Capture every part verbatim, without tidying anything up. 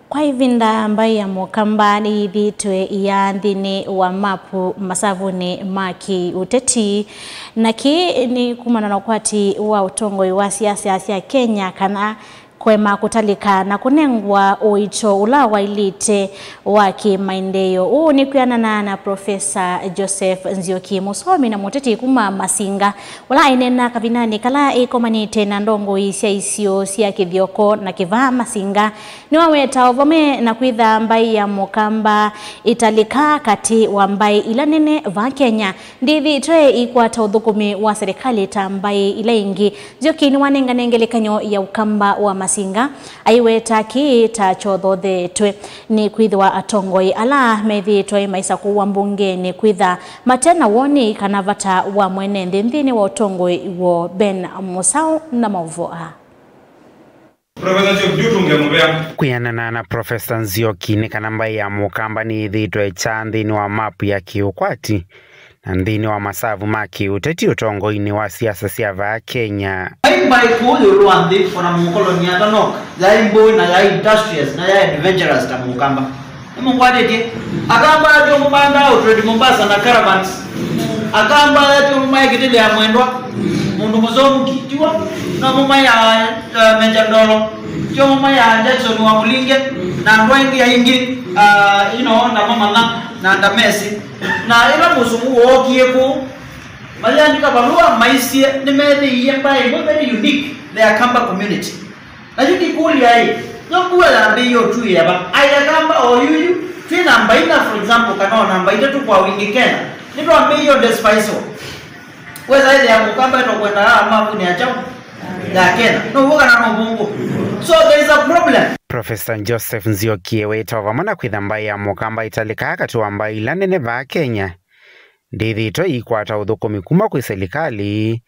Kwa ĩvinda, mbaĩ ya Mũkamba nĩyĩthĩĩtwe ĩyaa nthĩnĩ wa mapu masavunĩ ma kĩ-ũteti, na kĩĩ nĩ kumana na ũkwati wa ũtongoi wa siasa sya Kenya kana kũema kũtalĩka na kũnengwa ũito ũla waĩlĩte wa kĩmaendeeo. Ũũ nĩ kwĩanana na Profesa Joseph Nzioki, mũsomi na mũteti kuma Masinga, ũla aineena kavindanĩ kala ĩkomanĩte na ndongoi sya isio sya Kĩthioko na Kĩvaa Masinga. Nĩwaweta o vamwe na kwĩtha mbaĩ ya Mũkamba ĩtalĩka katĩ wa mbaĩ ila nene vaa Kenya, ndĩthĩĩtwe ĩikwata ũthũkũmi wa serikali ta mbaĩ ila ingĩ. Nzioki nĩwanengane ngelekany'o ya Ũkamba wa Masinga, aiweta kĩĩ ta kyothothetwe nĩ kwĩthĩwa atongoi ala methĩĩtwe maisakũwa mbungenĩ kwĩtha mate na woni kana vata wa mwene nthĩ nthĩnĩ wa ũtongoi woo. Ben Mũsaũ na maũvoo aa. Profesa Job Jutunge Mũvea. Kwĩanana na Profesa Nzioki, nĩ kana mbaĩ ya Mũkamba nĩyĩthĩĩtwe ĩkyaa nthĩnĩ wa mapu ya kĩũkwati na nthĩnĩ wa masavu ma kĩũteti ũtongoinĩ wa siasa sya vaa Kenya. Yaĩ mbaĩ kũũ ĩũlũ wa nthĩ, o na mũkoloni atanoka, yaĩ mbũĩ na yaĩ industrious na yaĩ adventurous ta Mũkamba. Nĩmũkwatĩtye? Akamba atyo mũmandaa ũtrade Mombasa na caravans. Akamba atyo mũmaekĩtĩlĩa mwendwa, mũndũ mũsomu ki-, tiwa, no mũmaĩa, uh, Meja Ndolo, tyo mũmaĩa Jackson wa Mũlinge, na andũ aingĩ aingĩ, uh, you know, na mamana na ndamesi. Na ĩla mũsũngũ wookie kũu, mayĩandĩka valũa maisye nĩmethĩie mbaĩ ĩmwe very unique, the Akamba community. Na yu ndikũlya-ĩ, yo mbua yambĩĩe ũtuĩĩa va? Aĩ Akamba o yuyu, twĩ namba ina, for example, kana o namba itatũ kwa wingĩ Kenya, nĩtwambĩĩie o despise-wa. Wesa ĩthĩa Mũkamba etwa kwendaa mapunĩ ya kyaũ? Ya Kenya. No w'o kana no vũngũ? So there is a problem. Profesa Joseph Nzioki eweta o vamwe na kwĩtha mbaĩ ya Mũkamba ĩtalĩkaa katĩ wa mbaĩ ila nene vaa Kenya, ndĩthĩĩtwe ĩikwata ũthũkũmi kuma kwĩ selikalĩ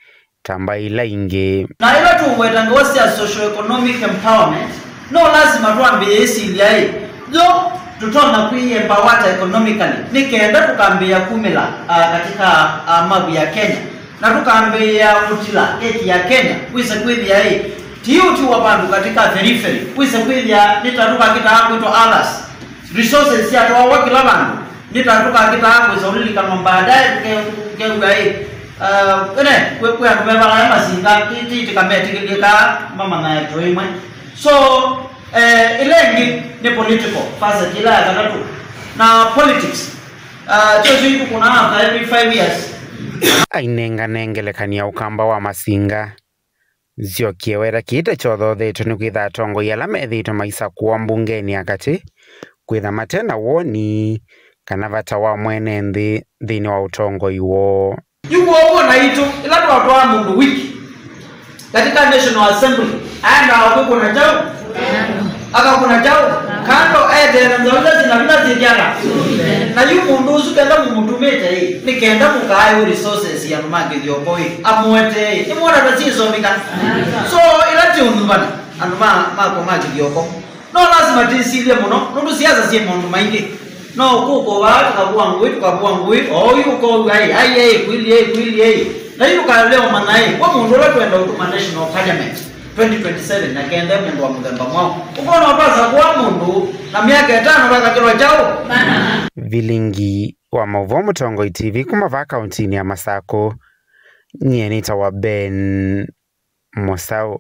ta mbaĩ ila ingĩ. Na ĩla tũũweta ngewa sya socio-economic empowerment, no lasima twambĩĩe ĩsilya-ĩ, yo tũtonya kwĩ-empower ata economically nĩ kenda tũkambĩĩa kumĩla, ah, katika, ah, mavu ya Kenya, na tũkambĩĩa kũtila keki ya Kenya, wĩse kwĩthĩa-ĩ, ti ũti wa vandũ katika periphery, wĩse kwĩthĩa nĩ ta tũkakĩtaa kwĩtwa others. Resources syatwawa kĩla vandũ, nĩ ta tũkakĩtaa kwĩsa ũlilikanwa baadaye, tũke-, tũkew'a-ĩ, uh, ene, kwĩ, kwĩ andũ mevalaya Masinga, ti, ti, tĩkametĩkĩlĩkaa mamanyae tũĩ ĩmwe. So, eh, ĩla ĩngĩ nĩ political facet ĩla ya katatũ. Na politics, uh, kyo kyu tũkũnaa after every five years. Ainengane ngelekany'o ya Ũkamba wa Masinga. Nzioki eweta kĩĩ ta kyothothetwe nĩ kwĩtha atongoi ala methĩĩtwe maisakũwa mbungenĩ ya katĩ kwĩtha mate na woni kana vata wa mwene nthĩ nthĩnĩ wa ũtongoi woo. Yu kw'o w'o naitũ, ĩla twatwaa mũndũ wiki katika National Assembly, aendaa kwĩkũna kyaũ? Akakũna kyaũ? Kando eteele nzaũ ila syĩna vinya syĩkĩana. Na yu mũndũ ũsu ketha mũmũtũmĩte-ĩ, nĩ kenda mũkaaĩwe resources ya andũ ma Kĩthioko-ĩ, amũetee-ĩ, nĩmwona ta syĩsomika? So, ĩla tĩũnyuvana andũ ma, makwa ma Kĩthioko, no lasima tĩsilye mũno, nũndũ siasa syĩ maũndũ maingĩ. No kũkũ vaa tũkavua ngũĩ, tũkavua ngũĩ, o ũyu ũkow'a-ĩ, ai, ai, kwili, ai, kwili, ai. Na yu tũkalea ũmanya-ĩ, kwa mũndũ ũla twenda ũtũma National Parliament twenty twenty-seven na kenda mũndũ wa mũthemba mwaũ. Ũkona twasakũa mũndũ na myaka ĩtano vakakĩlwa kyaũ? Vilingi wa maũvoo Mũtongoi T V kuma vaa kauntinĩ ya Masakũ, nyie nĩtawa Ben Mũsaũ.